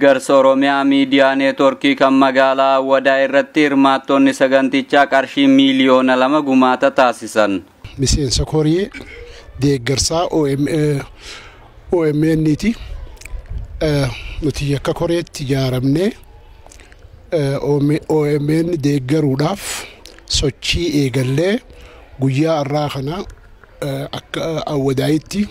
Deeggarsa Oromiyaa Miidiyaa Neetworkii kan magaalaa Awwadaa irratti hirmaattonni sagantichaa qarshii 2,000,000 gumaata taasisan. Miseensa koree deeggarsaa OMN'ti. Nuti akka koreetti ijaaramnee OMN deeggaruudhaaf sochii eegallee guyyaa har'aa kana akka Awwadaayitti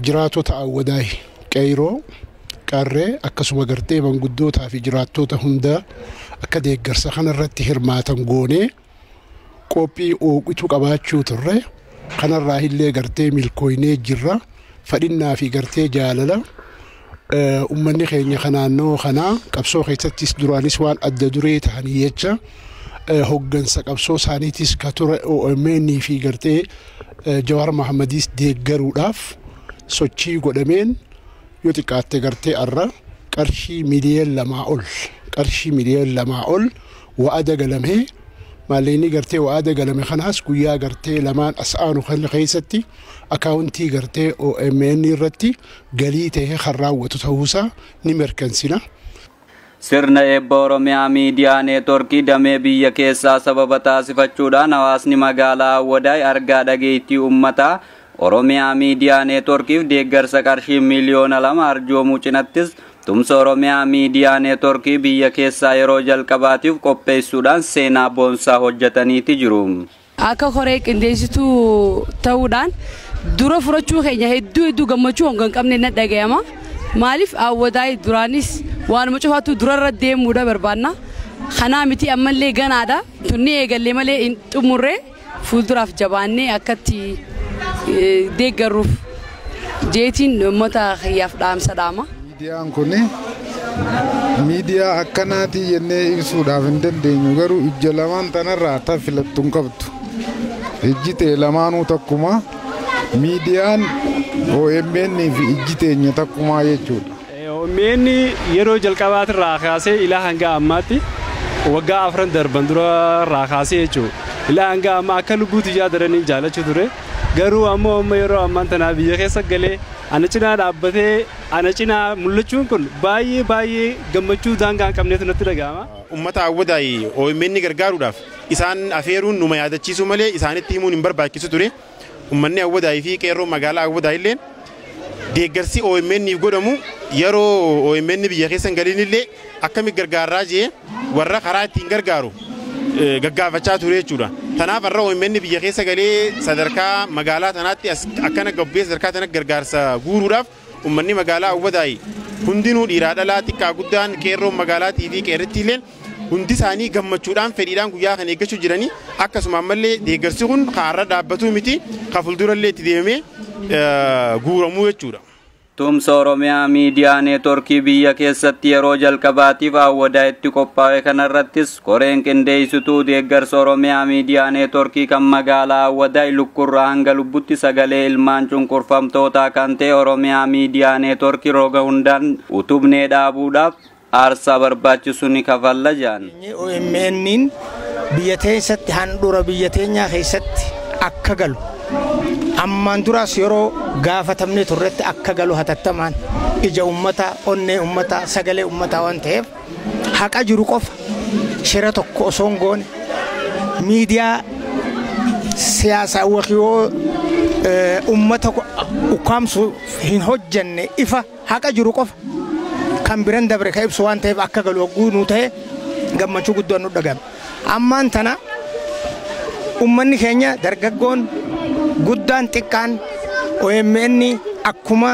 jiraatota Awwadaay qeyroo qarree akkasuma gartee manguddootaa fi jiraattota hundaa akka deeggarsa kanarratti hirmaatan goonee qophii ooqitu qabaachuu turre kanarraa illee gartee milkooynee jirra fadhinnaa fi gartee jaalala ummanni keenya naannoo kanaa qabsoo keessattis duraanis waan adda duree ta'anii jecha hoggansa qabsoo isaaniitis ka ture OMN fi gartee Jawaar Mahammadiis deeggaruudhaaf sochii godhameen yoo xiqqaatte gartee arra qarshii 2,000,000 ol qarshii 2,000,000 ol wa'ada galamee maallaqni gartee wa'ada galame kanaas guyyaa gartee lamaan as aanu kana keessatti akaawuntii gartee OMN irratti galii ta'ee kan raawwatu ta'uusaa ni mirkansina. Sirna eebba Oromiyaa Miidiyaa Neetworkii damee biyya keessaa sababa taasifachuudhaan hawaasni magaalaa Awwadaay argaa dhageettii uummataa Oromiyaa Miidiyaa Neetworkiif deeggarsa qarshii 2,000,000 arjoomuu cinattis tumsa Oromiyaa Miidiyaa Neetworkii biyya keessaa yeroo jalqabaatiif qopheessuudhaan seenaa boonsaa hojjetaniiti jiru. Akka koree qindeessituu ta'uudhaan dura furachuu keenya hedduu hedduu gammachuu hanga hin qabne na dhaga'ama. Maaliif Awwadaay duraanis waanuma cufaatu durarra deemuudha barbaanna. Kanaa miti ammallee ganaadha. Tunni eegallee malee hin xumurree fuulduraaf jabaannee akkatti deeggaruuf jeetiin uummata kiyyaaf dhaamsa dhaama. Miidiyaan kun miidiyaa akkanaati jennee ibsuudhaaf hin dandeenyu garuu ija lamaan tanarraa ta filattu hin qabdu. Ijji ta'e lamaanuu takkuma miidiyaan OMN fi ijji teenya takkumaa jechuudha. OMN yeroo jalqabaatirraa kaasee ilaa hanga ammaatti waggaa 4 darban durarraa kaasee jechuudha. Ilaa hanga ammaa akka lubbuutti ijaa daranii jaalachuu ture. Garuu ammoo amma yeroo ammaan tanaa biyya keessa galee ana cinaa dhaabbatee ana cinaa mul'achuun kun baay'ee baay'ee gammachuu daangaa hin qabneetu natti dhaga'ama. Uummata Awwadaay OMN gargaaruudhaaf isaan afeeruun numa yaadachiisuu malee isaanitti himuun hin barbaachisu ture. Uummanni Awwadaay fi qeerroo magaalaa Awwadaay illee deeggarsi OMN godhamu yeroo OMN biyya keessa hin galiin illee akkamitti gargaarraa jee warra karaa ittiin gargaaru gaggaafachaa ture jechuudha. Kanaaf har'a OMN biyya keessa galee sadarkaa magaalaa tanaatti akkana gabbee sadarkaa tanatti gargaarsa guuruudhaaf uummanni magaalaa Awwadaay hundinuu dhiiraa dhalaa xiqqaa guddaan qeerroon magaalaatii fi qeerrittii illeen hundi isaanii gammachuudhaan fedhiidhaan guyyaa kana eeggachuu jiranii akkasuma ammallee deeggarsi kun har'a dhaabbatuu miti ka fuuldurallee itti deemee guuramuu jechuudha. Tumsa Oromiyaa Miidiyaa Neetworkii biyya keessatti yeroo jalqabaatiif Awwadaayitti qophaa'e kanarrattis koreen qindeessituu deeggarsa Oromiyaa Miidiyaa Neetworkii kan magaalaa Awwadaay lukkurraa hanga lubbutti sagalee ilmaan cunqurfamtootaa kan ta'e Oromiyaa Miidiyaa Neetworkii roga hundaan utubnee dhaabuudhaaf aarsaa barbaachisu ni kafalla jedhan. OMN'n biyya keessatti handhuura biyya teenyaa keessatti akka galu ammaan duraas yeroo gaafatamne turretti akka galu hatattamaan ija uummataa onnee uummataa sagalee uummataa waan ta'eef haqa jiru qofa shira tokko osoo hin goone miidiyaa siyaasaa wakiyoo uummata ukkaamsu hin hojjenne ifa haqa jiru qofa kan biran dabre ka ibsu waan ta'eef akka galu hogguu nu ta'e gammachuu guddaan nu dhaga'ame. Ammaan tana uummanni keenya dargaggoon guddaan xiqqaan OMN akkuma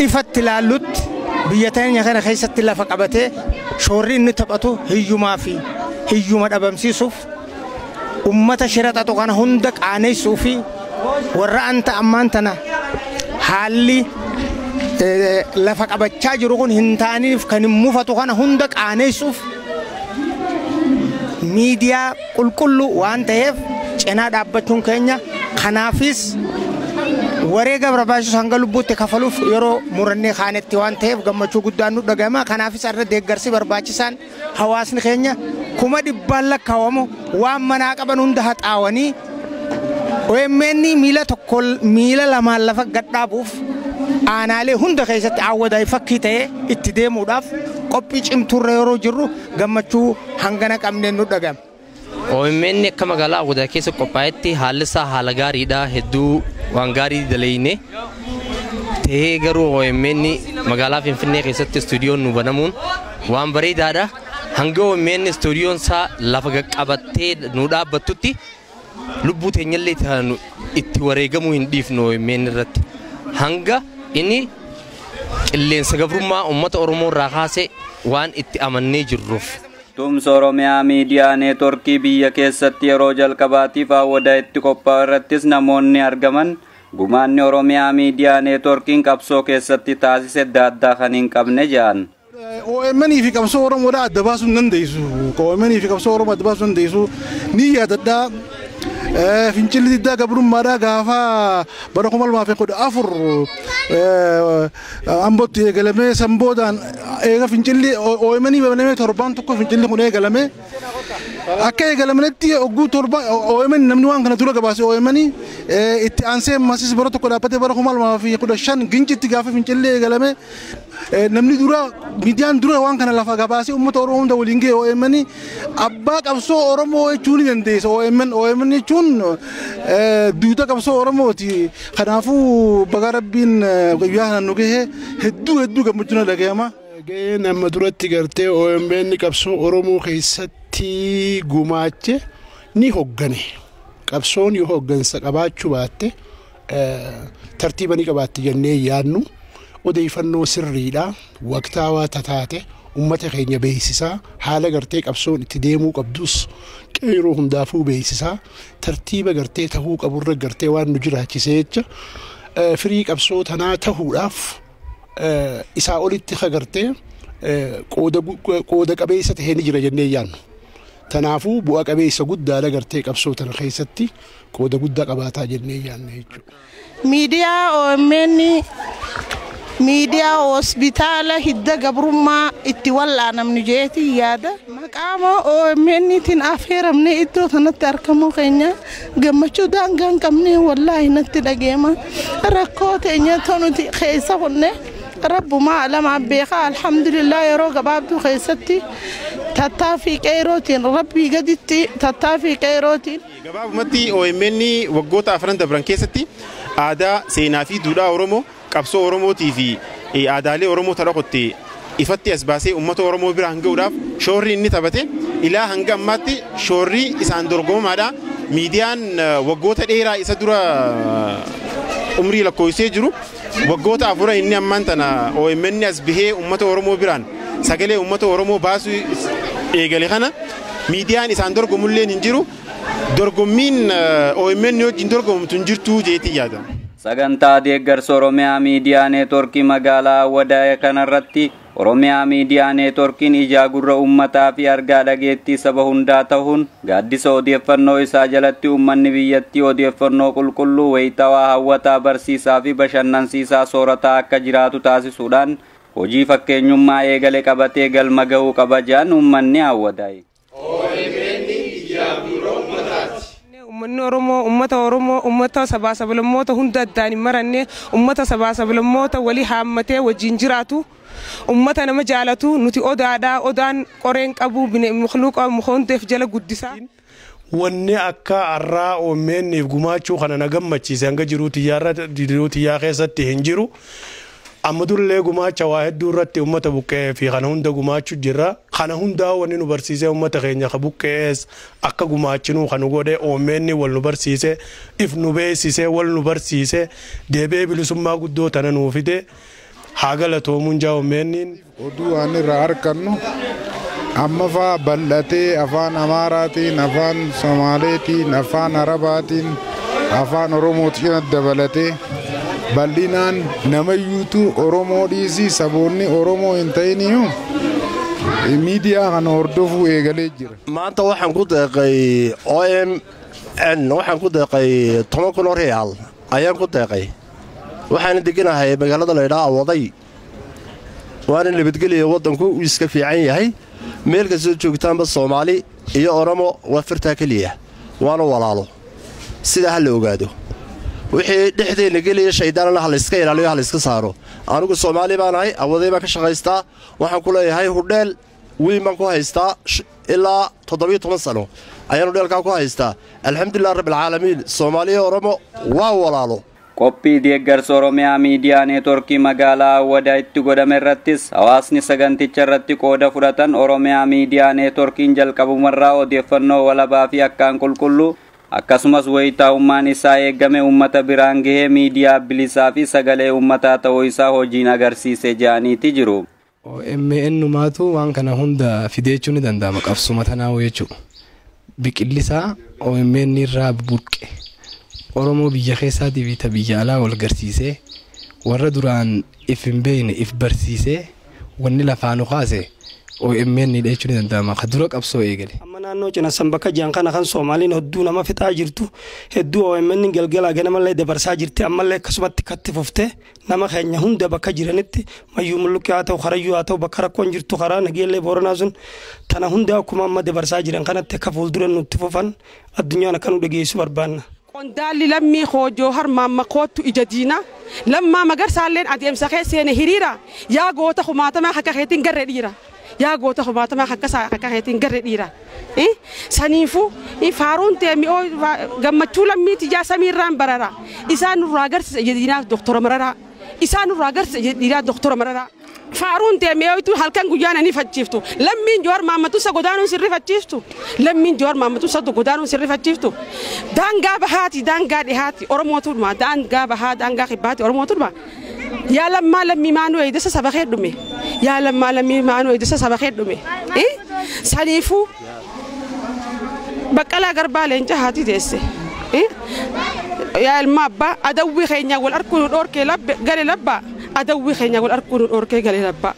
ifatti ilaallutti biyya teenya kana keessatti lafa qabatee shoorri inni taphatu hiyyumaa fi hiyyuma dhabamsiisuuf uummata shira xaxu kana hunda qaaneessuu fi warra anta ammaan tana haalli lafa qabachaa jiru kun hin taaniif kan hin mufatu kana hunda qaaneessuuf miidiyaa qulqulluu waan ta'eef cinaa dhaabbachuun keenya kanaafis wareega barbaachisu hanga lubbuutti kafaluuf yeroo murannee kaanetti waan ta'eef gammachuu guddaan nu dhaga'ama. Kanaafis irra deeggarsi barbaachisaan hawaasni keenya 100,000 lakkaa'amu waan manaa qaban hunda haxaawanii OMN miila tokko miila lamaan lafa gadhaabuuf Aanaalee hunda keessatti Awwadaay fakkii ta'ee itti deemuudhaaf qophii cimtuurra yeroo jirru gammachuu hangana qabneen nu dhaga'ama. OMN akka magaalaa Awwadaay keessa qophaa'etti haalli isaa haala gaariidha, hedduu waan gaarii daleeyne ta'ee garuu OMN magaalaa Finfinnee keessatti istuudiyoon nu banamuun waan bareedaadha. Hanga OMN istuudiyoon isaa lafa qaqqabattee nu dhaabbattutti lubbuu teenyallee itti wareegamuu hin dhiifnu OMN irratti. Hanga inni qilleensa gabrummaa uummata Oromoo irraa kaasee waan itti amannee jirruuf. Tumsa Oromiyaa Miidiyaa Neetworkii biyya keessatti yeroo jalqabaatiif Awwadaayitti qophaa'u irrattis namoonni argaman gumaanni Oromiyaa Miidiyaa Neetworkiin qabsoo keessatti taasise adda kan hin qabne jedhan. OMN fi qabsoo Oromoodhaa adda baasuu hin dandeessu. OMN fi qabsoo Oromoo adda baasuu hin dandeessu. Ni yaadadhaa. Fincilli diddaa gabrummaadhaa gaafa bara 2014 Ambootti eegalamee sanboodaan eega fincilli OMN banamee torbaan tokko fincilli kun eegalame. Akka eegalamanitti ogguu torba OMN namni waan kana dura gabaase OMN itti aansee masis bara tokko dhaabbatee bara 2015 Gincitti gaafa fincilli eegalame namni dura miidiyaan dura waan kana lafa gabaasee uummata Oromoo hunda waliin ga'e OMN abbaa qabsoo Oromoo jechuu ni dandeessa. OMN jechuun duuta qabsoo Oromooti. Kanaafuu baga Rabbiin guyyaa kana nu gahe hedduu hedduu gammachuun dhaga'ama. Gaheen amma duratti gartee OMN qabsoo Oromoo keessatti gumaache ni hoggane. Qabsoon yoo hoggansa qabaachuu baatte tartiiba ni qabaatte jennee yaadnu odeeffannoo sirriidha waqtaawaa tataate uummata keenya beeksisaa haala gartee qabsoon itti deemuu qabdus qeeroo hundaafuu beeksisaa tartiiba gartee tahuu qaburra gartee waan nu jiraachise jecha firii qabsoo tanaa tahuudhaaf isaa olitti gartee qooda qabeessa tahee ni jira jennee yaadnu. Tanaafuu bu'a qabeessa guddaadha gartee qabsoo tana keessatti qooda guddaa qabaataa jennee yaadna jechuudha. Miidiyaa OMN miidiyaa hospitaala hidda gabrummaa itti wal'aanamnu jeetii yaada. Maqaama OMN-tiin affeeramne iddoo kanatti argamuu keenya gammachuu daangaa hin qabne wallaahi natti dhageema. Rakkoo teenya nuti keessa kunne rabbumaa alamaa beekaa alhamdulillah yeroo gabaabduu keessatti tattaaffii qeerootiin rabbii gaditti tattaaffii qeerootiin. Gabaabumatti OMN waggoota afran dabran keessatti aadaa, seenaa fi duudhaa Oromoo qabsoo Oromootii fi aadaalee Oromoo tadhaqutti ifatti as baasee uummata Oromoo biraan gahuudhaaf shoorri inni taphate ilaa hanga ammaatti shoorri isaan dorgomamaadha. Miidiyaan waggoota dheeraa isa dura umrii lakkoofsee jiru waggoota afura inni ammaan tana OMN as bahee uummata Oromoo biraan sagalee uummata Oromoo baasuu eegale kana miidiyaan isaan dorgomulleen hin jiru. Dorgommiin OMN wajjin dorgomtu hin jirtu jeetii yaada. Sagantaa deeggarsa Oromiyaa Miidiyaa Neetworkii magaalaa Awwadaay kanarratti Oromiyaa Miidiyaa Neetworkiin ijaa gurra uummataa fi argaa dhageettii saba hundaa ta'uun gaaddisa odeeffannoo isaa jalatti uummanni biyyattii odeeffannoo qulqulluu wayitawaa hawwataa barsiisaa fi bashannansiisaa soorataa akka jiraatu taasisuudhaan hojii fakkeenyummaa eegale qabatee galma gahuu qaba jedhan uummanni Awwadaay. Uummanni Oromoo uummata Oromoo uummata sabaa sablammoota hunda addaan hin maranne uummata sabaa sablammoota walii haammatee wajjin jiraatu uummata nama jaalatu nuti odaadha odaan qoreen qabu mukluuqa mukoonteef jala guddisaa. Wanni akka har'aa OMN'if gumaachuu kana na gammachiise hanga jiruuti yaa keessatti hin jiru. Amma durallee gumaacha waa hedduu irratti uummata buqqee fi kana hunda gumaachuu jirra. Kana hundaa wanni nu barsiise uummata keenya ka buqqees akka gumaachinuu kan nu godhe OMN wal nu barsiise if nu beeksise wal nu barsiise deebi'ee bilisummaa guddoo tana nuu fide haa galatoomuun jaa OMN. Oduu waan irraa argannu amma faa bal'atee afaan Amaaraatiin, afaan Somaaleetiin, afaan Arabaatiin, afaan Oromootiin dabalatee bal'inaan namayyuutu Oromoo dhiisii saboonni Oromoo hin ta'iniyyuu miidiyaa kana hordofuu eegalee jira. Maanta waxaan ku deeqay OMN waxaan ku deeqay 10,000 riyaal ayaan ku deeqay. Waxaan deganahay magaalada la yiraahdo Awwaday. Waana nabadgelyo wadanku uu iska fiican yahay. Meel kastoo joogtaanba Soomaali iyo Oromo waa firtaa kaliya. Waana walaalo. Sida hal ogaado. Wixii dhexdeena gelaya shaydaanna ha layska ilaaliyo, ha layska saaro. Anigu Soomaali baan ahay, Awaday baan ka shaqaystaa. Waxaan ku leeyahay hudheel weyn baan ku haystaa, ilaa 17 sano ayaan hudheelkaa ku haystaa. Alxamdulilah rabbilcaalamiin. Soomaaliya Oromo waa walaalo. Qophii deeggarsa Oromiyaa Miidiyaa Neetworkii magaalaa Awwadaayitti godhame irrattis hawaasni saganticha irratti qooda fudhatan Oromiyaa Miidiyaa Neetworkiin jalqabumarraa odeeffannoo walabaa fi akkaan qulqulluu akkasumas wayitaa'ummaan isaa eegame uummata biraan gahee miidiyaa bilisaa fi sagalee uummataa ta'uu isaa hojiin agarsiise jedhaniiti jiru. OMN maatu waan kana hunda fidee jechuun ni danda'ama qabsuma tanaa'u jechuudha. Biqillisaa OMN irraa burqe Oromoo biyya keessaatii fi ta biyya alaa wal garsiisee, warra duraan if hin beekne if barsiisee, wanni lafaa nu kaase OMN dha jechuun ni danda'ama. Ka dura qabsoo eegale. Amma naannoo cina bakka jiran kana kan Soomaaliin hedduu nama fixaa jirtu, hedduu OMN galgala ganamallee dabarsaa jirti, ammallee akkasumatti katti fuftee nama keenya hunda bakka jiranitti, Mayyuu Mulluqqee haa ta'u, Harayyuu haa ta'u, bakka rakkoon jirtu karaa Nageellee Booranaa sun, tana hunda akkuma amma dabarsaa jiran kanatti akka fuuldura nutti fufan addunyaan akka nu dhageessu barbaanna. Qondaalli lammii hoojoo harmaan makoottu ija diinaa Lammaa Magarsaalleen adeemsa keessa seene hiriira, yaa goota kumaatamaa akka keetiin garree dhiira, yaa goota kumaatamaa akka keetiin garree dhiira. Saniifuu faaruun ta'e mi'oo gammachuu lammiiti ijaa samiirraan barara, isaan nurraa agarsiisa ija diinaaf Doktora Mararaa, isaan nurraa agarsiisa ija diinaaf Doktora Mararaa. Faaruun ta'e mi'ooytu halkan guyyaan ani fachiiftu, lammiin Jowaar Maammatu isa godaanuun sirrifachiiftu, lammiin Jowaar Maammatu isa godaanuun sirrifachiiftu. Daangaa bahaati daangaa dhihaati Oromootu dhuma, daangaa bahaa daangaa kibbaati Oromootu dhuma. Yaa Lammaa lammii maanuu eedisa saba kee dhume, yaa Lammaa lammii maanuu eedisa saba kee dhume. Saniifuu Baqqalaa Garbaa leenca haati teesse. Yaa ilma abbaa, adawwii keenya wal arguu nu dhoorkee gale labbaa, adawwii keenya wal arguu nu dhoorkee gale labbaa.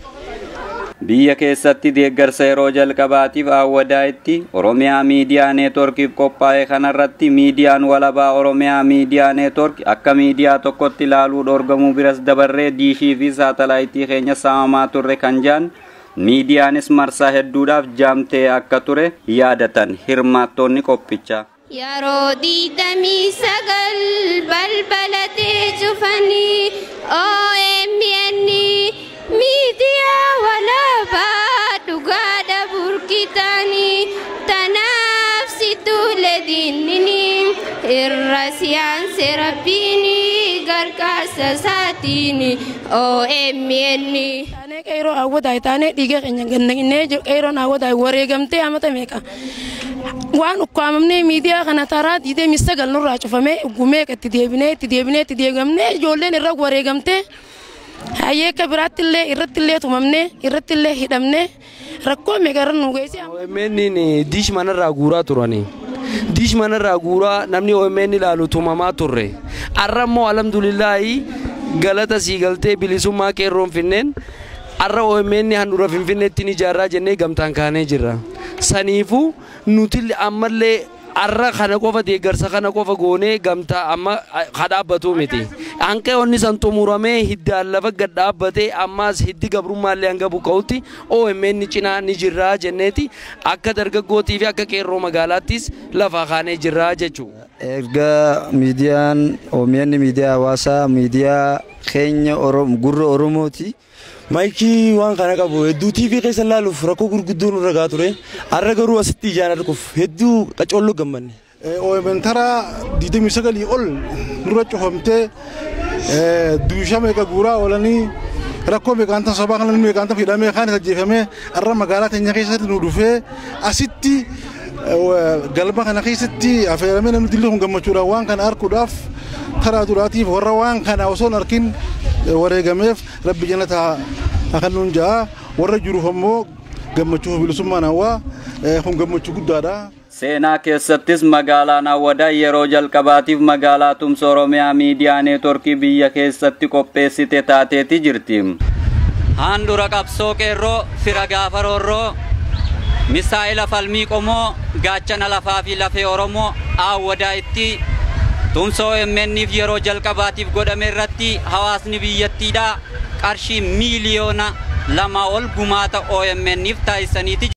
Biyya keessatti deeggarsa yeroo jalqabaatiif Awwadaayitti Oromiyaa Miidiyaa Neetworkiif qophaa'e kanarratti miidiyaan walabaa Oromiyaa Miidiyaa Neetwork akka miidiyaa tokkotti ilaaluu dhoorgamuu biras dabarree diishii fi saatalaayitii keenya saamamaa turre kan jedhan, miidiyaanis marsaa hedduudhaaf jaamtee akka ture yaadatan hirmaattoonni qophichaa. Yeroo 29 balbalatee cufanii OMN miidiyaa walaabaa dhugaadha burkitanii, tanaaf si tuule dinnini irra siyaanse rabbiini gargaarsa isaatiin OMN. Taanee qeeroo Awwadaay taanee dhiiga keenya gannaqnee qeeroon Awwadaay wareegamtee amata meeqa waan ukkaamamnee miidiyaa kana taraa 29 nurraa cufamee gumee itti deebinee itti deebinee itti deegamnee ijoolleen irra wareegamtee hayyee akka biraatti illee irratti illee tumamnee irratti illee hidhamnee rakkoo meeqa irra nu geesse. OMN diish manarraa guuraa turani. Diish manarraa guuraa namni OMN ilaalu tumamaa turre. Arra immoo alhamdulillaahi galata sii galtee bilisummaa qeerroon finneen arra OMN handhuura Finfinneetti ni ijaarraa jennee gamtaan kaanee jirra. Saniifuu nuti ammallee arra kana qofa deeggarsa kana qofa goonee gamtaa amma kadhaabbatu miti. Hanqee onni san xumuramee hiddaan lafa gad dhaabbatee ammaas hiddi gabrummaallee hanga buqqa'utti OMN cinaa ni jirraa jenneeti akka dargaggootii fi akka qeerroo magaalaattis lafa kaanee jirraa jechuudha. Erga miidiyaan OMN miidiyaa hawaasaa miidiyaa keenya gurra Oromooti. Maayikii waan kana qabu hedduu TV keessa ilaaluuf rakkoo gurguddoo nurra gahaa ture. Har'a garuu asitti ijaan arguuf hedduu qacolloo gammanne. OMN taraa 29 ol nurra cufamtee duusha meeqa guuraa oolanii rakkoo meeqaan tan sabaa kana meeqaan tan hidhamee kaan ajjeefamee har'a magaalaa teenya keessatti nu dhufee asitti galma kana keessatti affeeramee namni dilli kun gammachuudhaan waan kana arguudhaaf taraa duraatiif warra waan kana osoo hin arkin wareegameef rabbi jannata haa kennuun ja'a, warra jiruuf ammoo gammachuu bilisummaan hawaa kun gammachuu guddaadha. Seenaa keessattis magaalaan Awwadaa yeroo jalqabaatiif magaalaa tumsa Oromiyaa Miidiyaa Neetworkii biyya keessatti qopheessite taateeti jirti. Handhuura qabsoo qeerroo fira gaafa roorroo misaa'ila falmii qomoo gaachana lafaa fi lafee Oromoo Awwadaayitti tumsa OMN'if yeroo jalqabaatiif godhame irratti hawaasni biyyattiidhaa qarshii 2 miiliyoona ol gumaata OMN'if taasisaniiti.